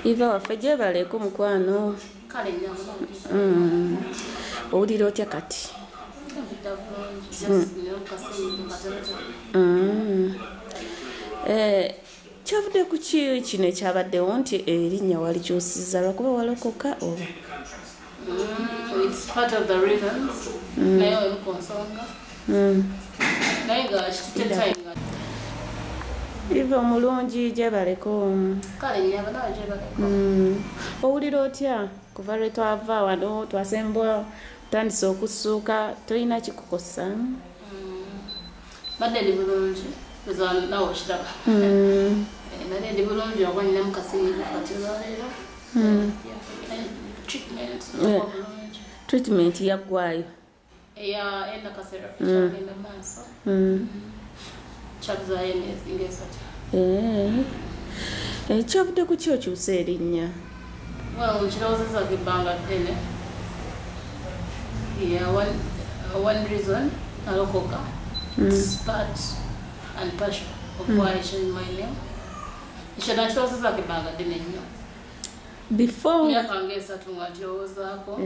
Eva waffe gyebaleko mukwano. Owulira otya kati? Kyavudde ku ki kino ekyabaddewo nti erinnya walikyusizza lwakuba walokoka oba? It's part of the reasons. Naye emu ku nsonga. Naye nga kitutte time. Eva omulungi gyebaleko. Kale nnyabo nawe gyebaleko. Owulira otya kuva lwe twava wano twasembwa otandise okussuuka tolina kikukosa? Mbadde ndi bulungi nawe okiraba. Mbadde ndi bulungi oba nninamu kasinyiga kati olwaleero. Treatment bulungi. Treatment yaggwayo? Eya endakaseera ekyagenda mu maaso. Kyabuzaayo emyezi ng'esatu. Kyavudde ku ki okyusa erinnya? Well, nkirowoozezzaako ebbanga ddene. Yeah, one reason, nalokoka. It's part and partial of why I changed my name. Ekyo nakirowoozezaako ebbanga ddene nnyo. Before myaka ng'esatu nga nkirowoozaako.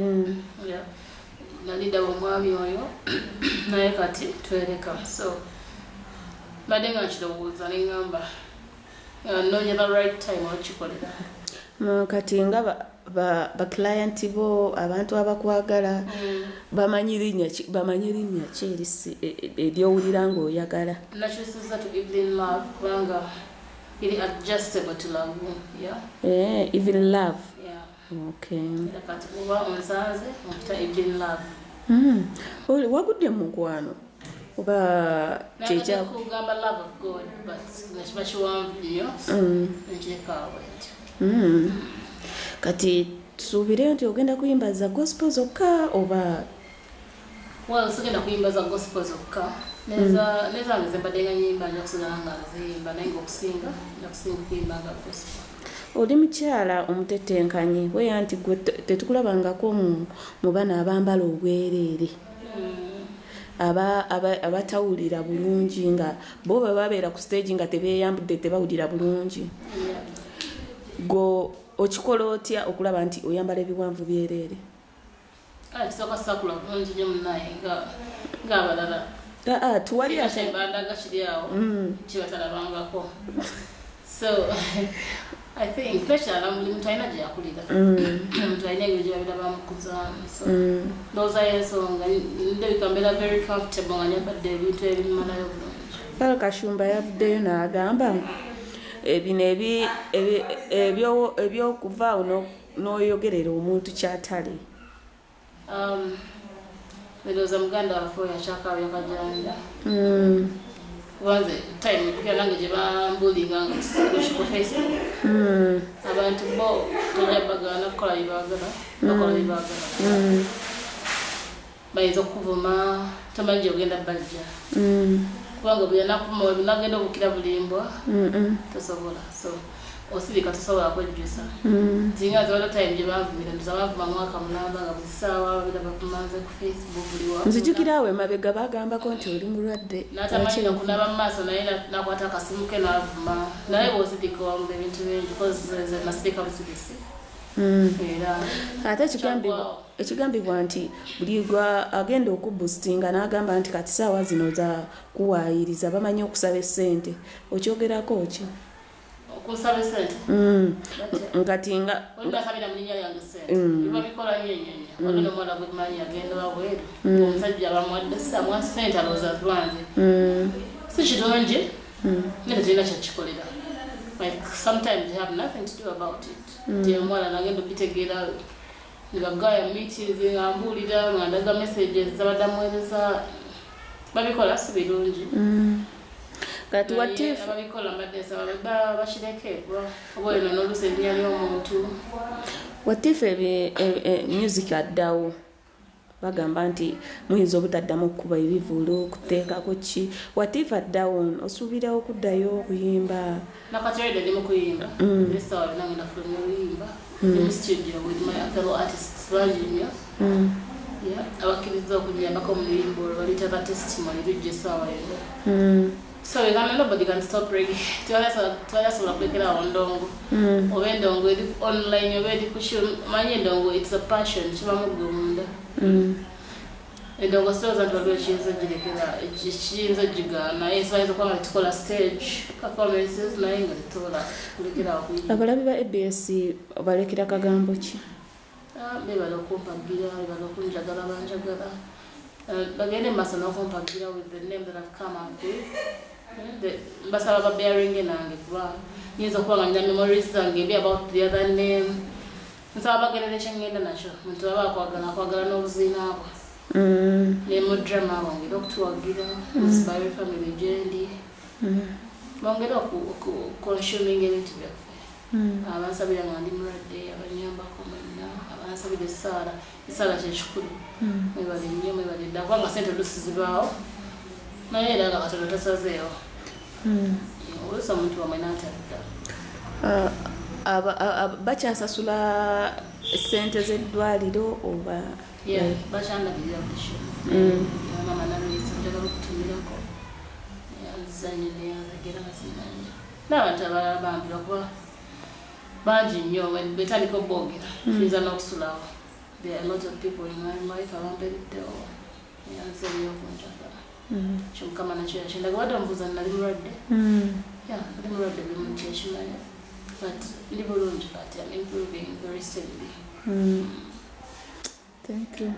Nali ndaba omwami oyo naye kati twereka. So mbadde nga nkirowooza ne ŋŋamba nnoonya the right time okikolera. Kati nga ba client bo abantu abakwagala bamanyi linnya ki ery'owulira ng'oyagala? Nakyusizza to Evelyn Love kubanga eri adjustable to love. Yeah. Evelyn Love. Yeah. Okay. Kati oba onsanze ompita Evelyn Love. Wagudde mu mukwano oba kyekya kugamba love of God, but nakiba kiwanvu nnyo nkireka awo ntyo. Kati tusuubire nti ogenda kuyimba za gospel zokka oba? Well, sigenda kuyimba za gospel zokka. Nezange ze mbadde nga nnyimba nja kusigala nga nziyimba, naye ng'okusinga nja kusinga kuyimba nga gospel. Oli mukyala omutetenkanyi weya nti gwe tetukulabangako mu bana abambala obwereere. Abatawulira bulungi nga bo bwe babeera ku stage nga tebeeyambudde tebawulira bulungi. Go okikola otya okulaba nti oyambala ebiwanvu byereere? Kisooka saakula bulungi nnyo munnaye ng'abalala. Tuwali ate mbandaga kiri awo kibatalabangako. So I think nekyala buli muntu alina gye yakulira. Omuntu alina engeri gye babeera bamukuzaamu. So ndowooza y'ensonga ndabika mbeera very comfortable nga nyambadde ebintu ebimmalayo bulungi. Paul Kashumba yavuddeyo n'agamba bino ebyokuvaawo n'oyogerera omuntu ky'atali. Ndowooza muganda waffe oyo akyakaabya kajanja. Kuba nze time mpya nange gye bambulinga ku Facebook. Abantu bo tojja bagaana kukola bye baagala, bakola bye baagala. Bayinza okukuvuma, tomanyi gy'ogenda bajja. Kubanga buli anakuvuma nagenda obukira bulimbwa, tosobola. So osirika tosobola kwejjusa. Nzinga waliwo time gye banvumira, ndowooza banvuma mwaka mulamba nga buli ssaawa babeera bavuma nze ku Facebook buli wamu. Nzijukira awo emabega bagambako nti oli mulwadde. N'atamanyi na kunaaba mu maaso naye n'akwata akasimu ke n'avuma. Naye bw'osirika wangula ebintu bingi because nze nasirika busirisi. Era ate ekigambibwa nti buli gwa agenda okuboostinga n'agamba nti kati ssaawa zino za kuwaayiriza bamanyi okusaba essente. Okyogerako ki? Okusaba essente? Kati nga olindasabira mu linnya lyange ssente. Biba bikola nnyo nnyo nnyo. Waliwo n'omuwala gwe mmanyi agenda wabweru. Omusajja bamuwadde amuwa ssente alowooza lwanze. Si kirungi naye tetulina kyakikolera. Like sometimes you have nothing to do about it. Nti omuwala nagenda obitegeera nga meetings nga mbuulira nga ndaga messages zabadde amuweereza babikola si birungi. Kati what if ababikola mbadde nsaba bakireke oba oyo n'oluusi erinnya ly'omuntu. What if music addawo Bagamba nti muyinza obutaddamu okukuba ebivvulu, kuteekako ki. What if down osuubira okuddayo okuyimba? Nakati already ndi mu kuyimba. Essaawa yonna ngenda fulumya oluyimba. Ndi mu studio with my fellow artists bangi nnyo. Yeah, abakkiriza okunyambako mu luyimba olwo baluyita The Testimony, lujja essaawa yonna. So nobody can stop reggae. Tewali kulekera awo ndongo. Oba endongo eri online oba eri ku show, manyi endongo it's a passion, kibamu ggwe munda. Endongo sirowooza nti waliwo ekiyinza ogirekera, ekiyinza ogigaana, naye bayinza okuba nga tetukola stage performances, naye nga tetusobola kulekera awo kuyimba. Abalabi ba ABS obalekera kagambo ki? Beebale okumpagira, beebale okunjagala, banjagala. Bagende mu maaso n'okumpagira with the name that I've come up with. Mbasaba babearinge nange kuba nyinza okuba nga nina memories zange mbi about the other name. Nsaba bagende nekyengenda nakyo, muntu aba akwagala, akwagala n'obuziina bwe. Ne mu drama bongere okutuwagira, mu Spire family gyendi. Bongere consuming ebintu byaffe. Abansabira nga ndi mulwadde, abanyambako mwenna, abansabira essaala, essaala kye kikulu. Mwebale nnyo, mwebale ddala, kubanga ssente oluusi zibaawo, naye era nga Katonda tasazeewo. Oluusi omuntu wamwe n'atadda. Bakyasasula ssente z'eddwaliro oba? Yeah, bakyandabirira buli kimu. Maama naluyisa njagala okutumirako. Yanzanye neyanzagera mazinanya. N'abantu abalala bambi lwakuba bangi nnyo, bwe ntandika oboogera kiyinza n'okusulawo. There are a lot of people in my life abampereddewo, yanze nnyo okunjagala. Kyo Mukama nakyo yakindaga. Badde omubuuza nali mulwadde. Yeah, ndi mulwadde, buli muntu yakimanya. But ndi bulungi kati, I'm improving very steadily. Thank you.